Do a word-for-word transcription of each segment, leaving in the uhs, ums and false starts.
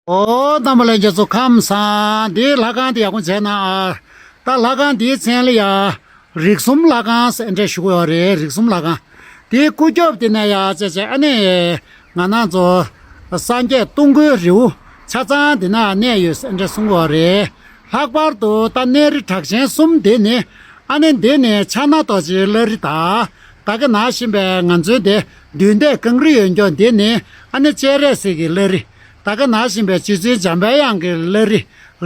ཨོ། རྣམ་པ་ལྷན་རྒྱས་ཚོ་ཁམས་བཟང་། འདིའི་ལྷ་ཁང་འདི་ཡག་པོ་མཇལ་གནང་ཨ། ད་ལྷ་ཁང་འདིའི་མཚན་ལ་ཡ། རིགས་གསུམ་ལྷ་ཁང་ཟེར་འདྲ་ཞུ་གི་ཡོད་རེད། རིགས་གསུམ་ལྷ་ཁང་། དེའི་སྐུ་རྒྱབ་དེ་ན་ཡ་ཅེ་ཅེ་ཨ་ནི། ང་རང་ཚོ། སངས་རྒྱས་སྟོང་སྐུའི་རི་བོ་ཆ་ཚང་དེ་ན་གནས་ཡོད་ཟེར་འདྲ་གསུང་གི་ཡོད་རེད། ལྷག་པར་དུ་ད་གནས་རི་གྲགས་ཆེན་གསུམ་དེ་ནི། ཨ་ནི་འདི་ནི་ཕྱག་ན་རྡོ་རྗེའི་བླ་རི་དང་། ད་ག་ནང་བཞིན་པའི་ང་ཚོའི་འདི་མདུན་སྡེ་གངས་རི་ཡོད་འགྱོ་འདི་ནི། ཨ་ནི་སྤྱན་རས་གཟིགས་ཀྱི་བླ་རི། ད་ག་ནང་བཞིན་པའི་རྗེ་བཙུན་འཇམ་པའི་དབྱངས་ཀྱི་བླ་རི།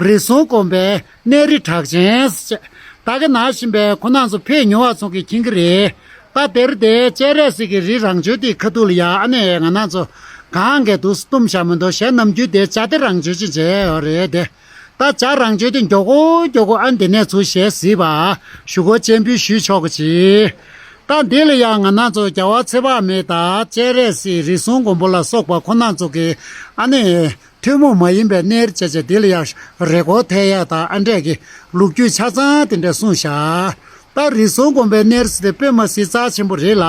རིགས་གསུམ་དགོན་པའི་གནས་རི་གྲགས་ཆེན་ཟེར། ད་ག་ནང་བཞིན་པའི་ཁོ་རྣམ་ཚོ་ཕེབས་མྱོང་བ་ཚོ་གིས་མཁྱེན་གྱི་རེད། ད་དེར་དེ་སྤྱན་རས་གཟིགས་ཀྱི་རི་རང་བྱོན་དེའི་ཁ་ཐུག་ལ་ཡ་ཨ་ནི་ང་རང་ཚོ་གང་གས་འདུག་སྟོམ་བཞག་མི་འདུག་གཞན་ནམ་རྒྱུན་དེ་བྱ་དེ་རང་བྱོན་ཅིག་མཇལ་ཡོད་རེད་དེ། ད་བྱ་རང་བྱོན་དེ་མགྱོགས་པོ་མགྱོགས་པོ་ཨ་ནི་དེ་ནས་ཚུར་ཞལ་གཟིགས་པ་ཞུ་སྒོ་སྤྱན་འབུལ་ཞུས་ཆོག་གི་ཅིག་ད་འདི་ལ་ཡང་ང་རང་ཚོ་རྒྱལ་བ་ཚེ་དཔག་མེད་དང་སྤྱན་རས་གཟིགས། རིགས་གསུམ་མགོན་པོ་ལ་སོགས་པ་ཁོ་རྣམ་ཚོ་གི་ཨ་ནི་ཐུན་མོང་མ་ཡིན་པའི་གནས་རི་བྱས་བྱས་འདི་ལ་ཡང་རེ་སྐུལ་ཐེབས་ཡས་དང་ཨ་འདྲས་ཀྱི་ལོ་རྒྱུས་ཆ་ཚང་དེ་འདྲ་གསུངས་བཞག་ད་རིགས་གསུམ་མགོན་པོའི་གནས་རི་ཟེར་དེ་དཔེ་མ་སྲིད་རྩ་ཆེན་པོ་རེད་ལ།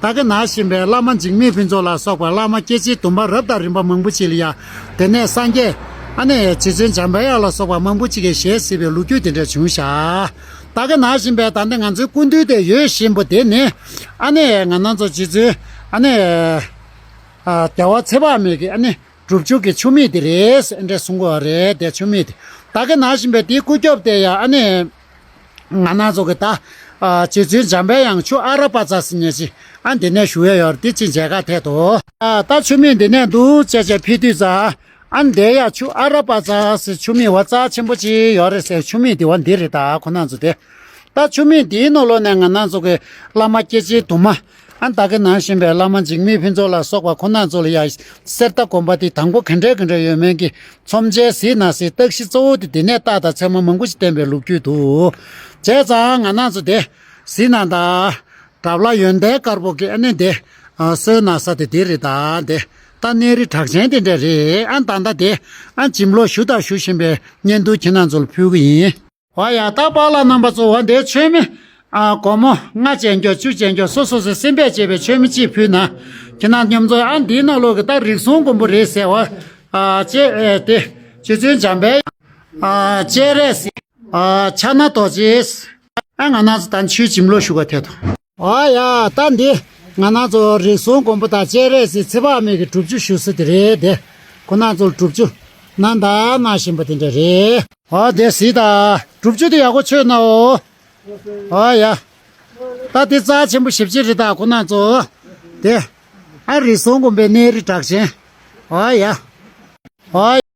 ད་ག་ནང་བཞིན་པའི་བླ་མ་འཇིགས་མེད་ཕུན་ཚོགས་ལ་སོགས་པ་བླ་མ་སྐྱེ་ཆེན་དུ་མ་རབ་དང་རིམ་པ་མང་པོ་ཅིག་ལ་ཡ། དེ་ནས་སངས་རྒྱས་ཨ་ནི་རྗེ་བཙུན་འཇམ་པའི་དབྱངས་ལ་སོགས་པ་མང་པོ་ཅིག་གིས་ཞལ་གཟིགས་པའི་ལོ་རྒྱུས་དེ་འདྲ་བྱུང་བཞག་ད་ག་ནང་བཞིན་པའི་ད་ལྟ་ང་ཚོའི་སྐུ་མདུན་དེ་ཡོད་བཞིན་པོ་དེ་ནི། ཨ་ནི་ང་རང་ཚོ་རྗེ་བཙུན་ཨ་ནི། ཨ། རྒྱལ་བ་ཚེ་དཔག་མེད་ཀྱི་ཨ་ནི་སྒྲུབ་ཆུ་གི་ཆུ་མིག་དེ་རེད་ཟེར་འདྲ་གསུང་གི་ཡོད་རེད་དེ། ཆུ་མིག་དེ། ད་ག་ནང་བཞིན་པའི་དེའི་སྐུ་རྒྱབ་དེ་ཡ་ཨ་ནི། ང་རང་ཚོ་གི་ད། ཨ། རྗེ་བཙུན་འཇམ་པའི་དབྱངས་ཆུ་ཨ་ར་པ་ཙ་ཟེར་མཁན་ཅིག་ཨ་འདི་ནས་བཞུགས་ཡ་ཡོད་རེད་དེ་ཅིག་མཇལ་ཁ་ཐད་དོ། ཨ། ད་ཆུ་མིག་འདི་ནས་འདུག་བྱས་བྱས་ཕེབས་དུས་ཙང་། ཨ་འདི་ཡ་ཆུ་ཨ་ར་པ་ཙ་ཟེར་ཆུ་མིག་བ་རྩ་ཆེན་པོ་ཅིག་ཡོད་རེད་ཟེར། ཆུ་མིག་འདི་བ་འདི་རེད། ད་ཁོ་རྣམ་ཚོ་དེ། ད་ཆུ་མིག་འདིའི་ནང་ལོགས་ནས་ང་རང་ཚོ་གི་བླ་མ་སྐྱེ་ཆེན་དུ་མ། ཨ་ད་ག་ནང་བཞིན་པའི་བླ་མ་འཇིགས་མེད་ཕུན་ཚོགས་ལ་སོགས་པ་ཁོ་རྣམ་ཚོ་ལ་ཡ་གསེར་རྟ་དགོན་པ་དེ་དང་པོ་ག་འདྲས་ག་འདྲས་ཡོད་མེད་ཀྱི་ཚོམས་ཆེན་གཟིགས་ན་ཟིག་བརྟག་ཞིབ་གཙོ་བོ་དེ་དེ་ནས་རྟགས་དང་མཚན་མ་མང་པོ་ཞིག་བསྟན་པའི་ལོ་རྒྱུས་འདུག་བྱས་ཙང་ང་རྣམ་ཚོ་དེ་གཟིགས་ན་ད། གྲྭ་བླ་ཡོན་ཏན་དཀར་པོ་གི་ཨ་ནི་དེ། ཨ། སོན་ན་ས་དེ་དེ་རེད། ད་དེ་ད་གནས་རི་གྲགས་ཆེན་དེ་འདྲ་རེད། ཨ་ད་ལྟ་དེ་ཨ་འཇིམ་ལོ་ཞུ་དང་ཞུ་བཞིན་པའི་བརྙན་ཐུང་ཁྱེད་རྣམ་ཚོ་ལ་ཕུལ་གི་ཡིན། ཨོ་ཡ། ད་པཱ་ལགས་རྣམ་པ་ཚོ། འོ་འདིའི་མཆོད་མེ། ཨ། སྒོར་མོ་ལྔ་ཅན་འགྱོ་བཅུ་ཅན་འགྱོ་སོ་སོ་སོའི་སེམས་པས་བྱས་པའི་མཆོད་མེ་གཅིག་ཕུལ་ན། ཁྱེད་རྣམ་མཉམ་ཚོ་ཨ་འདིའི་ནང་ལོགས་ཀྱི་ད་རིགས་གསུམ་མགོན་པོ་རེད་ཟེར་བ། ཨ་ཅེ་ཨེ་དེ། རྗེ་བཙུན་འཇམ་པའི། ཨ་སྤྱན་རས་གཟིགས། ཨ་ཕྱག་ན་རྡོ་རྗེ། ཨ་ང་རྣམ་ཚོ་ད་ཆུའི་འཇིམ་ལོ་ཞུ་ག་ཐད་དོ། ཨོ་ཡ། ད་འདི་ང་རྣམ་ཚོ་རིགས་གསུམ་མགོན་པོ་དང་སྤྱན་རས་གཟིགས་ཚེ་དཔག་མེད་ཀྱི་སྒྲུབ་ཆུ་ཞུ་ས་དེ་རེད་དེ། ཁོ་རྣམ་ཚོ་ལ་སྒྲུབ་ཆུ་གནང་དང་གནང་བཞིན་པ་དེ་འདྲ་རེད། ཨོ་དེ་གཟིགས་དང་། སྒྲུབ་ཆུ་དེ་ཡག་པོ་མཆོད་གནང་ཨོ། ཨོ་ཡ། ད་དེ་རྩ་ཆེན་པོ་ཞེ་པོ་ཅིག་རེད། ད་ཁོ་རྣམ་ཚོ་དེ། ཨ་རིགས་གསུམ་མགོན་པོའི་གནས་རི་གྲགས་ཆེན། ཨོ་ཡ། ཨོ་ཡ།